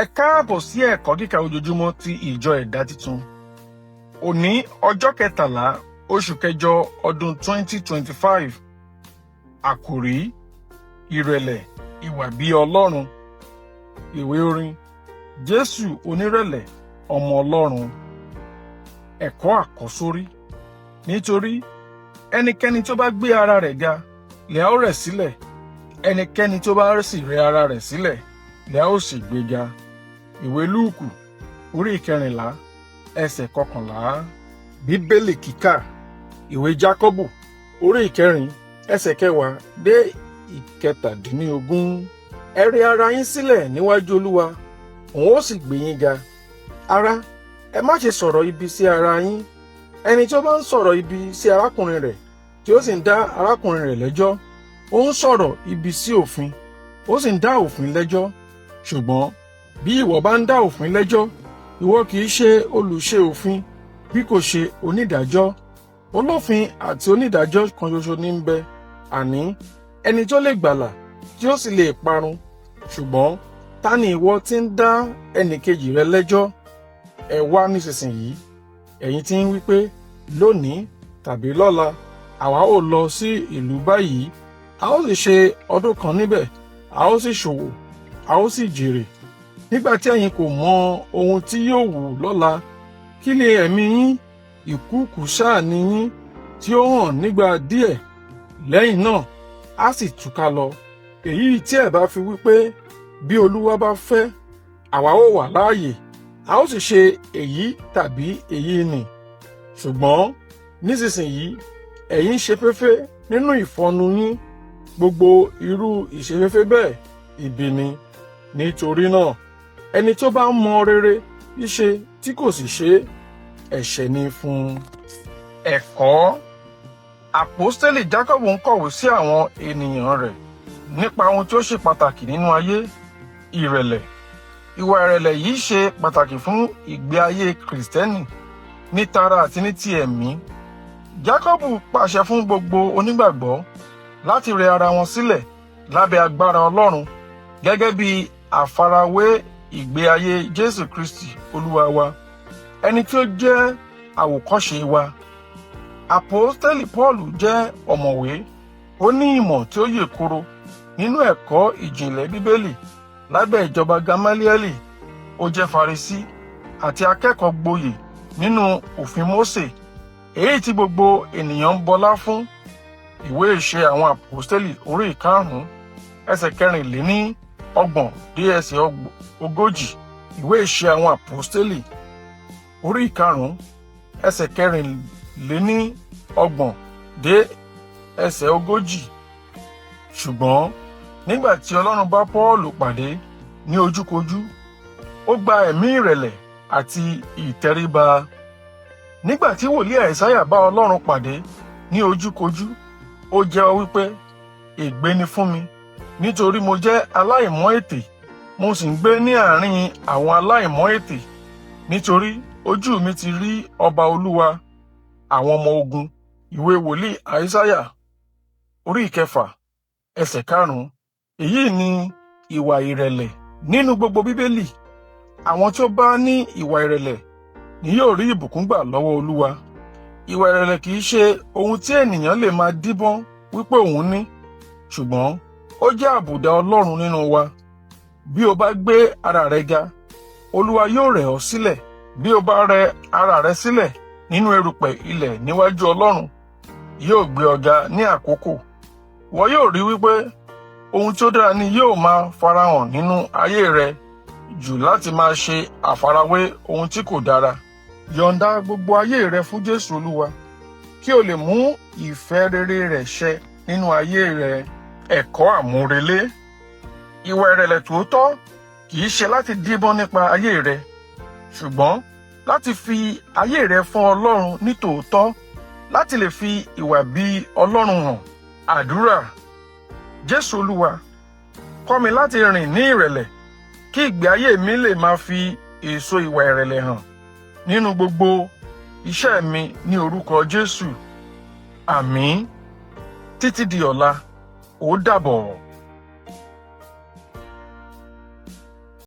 Ẹ káàbọ̀ sí ẹ̀kọ́ kíkà ojoojúmọ́ ti ìjọ Ẹ̀dá Titun. Òní ọjọ́ 13 oṣù kẹjọ ọdún 2025. Àkòrí: Ìrẹ̀lẹ̀, ìwà bí Ọlọ́run. Ìwé orin: Jésù onírẹ̀lẹ̀, ọmọ Ọlọ́run. Ẹ̀kọ́ àkọ́sórí: Nítorí ẹnikẹ́ni tó bá gbé ara rẹ̀ ga lè a ó rẹ̀ sílẹ̀, ẹnikẹ́ni tó bá sì rẹ ara rẹ̀ sílẹ̀ lè a ó sì gbé ga. Ìwé Lúùkù orí 14 ẹsẹ̀ 11. Bíbélì kíkà: Ìwé Jákọ́bù orí 4 ẹsẹ̀ 10 dé 17. Ẹ rẹ ara yín sílẹ̀ níwájú Olúwa, òun ó sì gbé yín ga. Ará, ẹ má ṣe sọ̀rọ̀ ibi sí ara yín. Ẹni tí ó bá ń sọ̀rọ̀ ibi sí arákùnrin rẹ̀, tí ó sì ń dá arákùnrin rẹ̀ lẹ́jọ́, ó ń sọ̀rọ̀ ibi sí òfin, ó sì ń dá òfin lẹ́jọ́. Ṣùgbọ́n bí ìwọ bá ń dá òfin lẹ́jọ́, ìwọ kì í ṣe olùṣe òfin, bí kò ṣe onídàájọ́. Olófin àti onídàájọ́ kan ṣoṣo ní ń bẹ, àní ẹni tó lè gbàlà tí ó sì lè parun. Ṣùgbọ́n ta ni ìwọ tí ń dá ẹnìkejì rẹ lẹ́jọ́? Ẹ wá nísinsìnyí, ẹ̀yin tí ń wí pé, "Lónìí tàbí lọ́la, àwa ó lọ sí ìlú báyìí, a ó sì ṣe ọdún kan níbẹ̀, a ó sì ṣòwò, a ó sì jèrè." Nígbà tí ẹ̀yin kò mọ ohun tí yóò wù lọ́la. Kí ni ẹ̀mí yín? Ìkúùkù sáà ni yín tí ó hàn nígbà díẹ̀, lẹ́yìn náà á sì túká lọ. Èyí tí ẹ bá fi wí pé, "Bí Olúwa bá fẹ́, àwa ó wà láàyè, a ó sì ṣe èyí tàbí èyí nì." Ṣùgbọ́n nísinsìnyí ẹ̀yin ń ṣe féfé nínú ìfọ́nu yín. Gbogbo irú ìṣeféfé bẹ́ẹ̀, ibi ni. Nítorí náà, ẹni tó bá mọ rere ṣíṣe tí kò sì ṣe é, ẹ̀ṣẹ̀ ni fún un. Ẹ̀kọ́: Àpọ́stélì Jákọ́bù ń kọ̀wé sí àwọn ènìyàn rẹ̀ nípa ohun tí ó ṣe pàtàkì nínú ayé: ìrẹ̀lẹ̀. Ìwà ìrẹ̀lẹ̀ yìí ṣe pàtàkì fún ìgbé ayé Kìrìsìtẹ́nì ní tara àti ní ti ẹ̀mí. Jákọ́bù pàṣẹ fún gbogbo onígbàgbọ́ láti rẹ ara wọn sílẹ̀ lábẹ́ agbára Ọlọ́run, gẹ́gẹ́ bí àfarawé ìgbé ayé Jésù Kristi Olúwa wa, ẹni tí ó jẹ́ àwòkọ́ṣe wa. Àpọ́stélì Pọ́ọ̀lù jẹ́ ọ̀mọ̀wé. Ó ní ìmọ̀ tí ó yè koro nínú ẹ̀kọ́ ìjìnlẹ̀ Bíbélì lábẹ́ ìjọba Gamalieli. Ó jẹ́ Farisí àti akẹ́kọ̀ọ́ gboyè nínú òfin Mósè, èyí tí gbogbo ènìyàn ń bọlá fún. Ìwé Ìṣe àwọn Àpọ́stélì orí 5 ẹsẹ̀ 34 dé ẹsẹ̀ 40. Ìwé Ìṣe àwọn Àpọ́stélì orí 5 ẹsẹ̀ 34 dé ẹsẹ̀ 40. Ṣùgbọ́n nígbà tí Ọlọ́run bá Pọ́ọ̀lù pàdé ní ojúkojú, ó gba ẹ̀mí ìrẹ̀lẹ̀ àti ìtẹríba. Nígbà tí wòlíì Àìsáyà bá Ọlọ́run pàdé ní ojúkojú, ó jẹ́wọ́ wípé, "Ègbé ni fún mi, nítorí mo jẹ́ aláìmọ́ ètè, mo sì ń gbé ní àárín àwọn aláìmọ́ ètè, nítorí ojú mi ti rí Ọba, Olúwa àwọn ọmọ ogun." Ìwé wòlíì Àìsáyà orí 6 ẹsẹ̀ 5. Èyí ni ìwà ìrẹ̀lẹ̀. Nínú gbogbo Bíbélì, àwọn tí ó bá ní ìwà ìrẹ̀lẹ̀ ni yóò rí ìbùkún gbà lọ́wọ́ Olúwa. Ìwà ìrẹ̀lẹ̀ kì í ṣe ohun tí ènìyàn lè máa díbọ́n wípé òun ní, ṣùgbọ́n ó jẹ́ àbùdá Ọlọ́run nínú wa. Bí o bá gbé ara rẹ ga, Olúwa yóò rẹ̀ ọ́ sílẹ̀. Bí o bá rẹ ara rẹ sílẹ̀ nínú erùpẹ̀ ilẹ̀ níwájú Ọlọ́run, yóò gbé ọ ga ní àkókò. Ìwọ yóò rí wípé ohun tí ó dára ni yóò máa farahàn nínú ayé rẹ jù láti máa ṣe àfarawé ohun tí kò dára. Yọ̀ǹda gbogbo ayé rẹ fún Jésù Olúwa, kí o lè mú ìfẹ́ rere rẹ̀ ṣẹ nínú ayé rẹ. Ẹ̀kọ́ àmúrelé: Ìwà ìrẹ̀lẹ̀ tòótọ́ kì í ṣe láti díbọ́n nípa ayé rẹ, ṣùgbọ́n láti fi ayé rẹ fún Ọlọ́run ní tòótọ́, láti lè fi ìwà bí Ọlọ́run hàn. Àdúrà: Jésù Olúwa, kọ́ mi láti rìn ní ìrẹ̀lẹ̀, kí ìgbé ayé mi lè máa fi èso ìwà ìrẹ̀lẹ̀ hàn nínú gbogbo iṣẹ́ mi, ní orúkọ Jésù. Àmín. Títí di ọ̀la, ó dàbọ̀.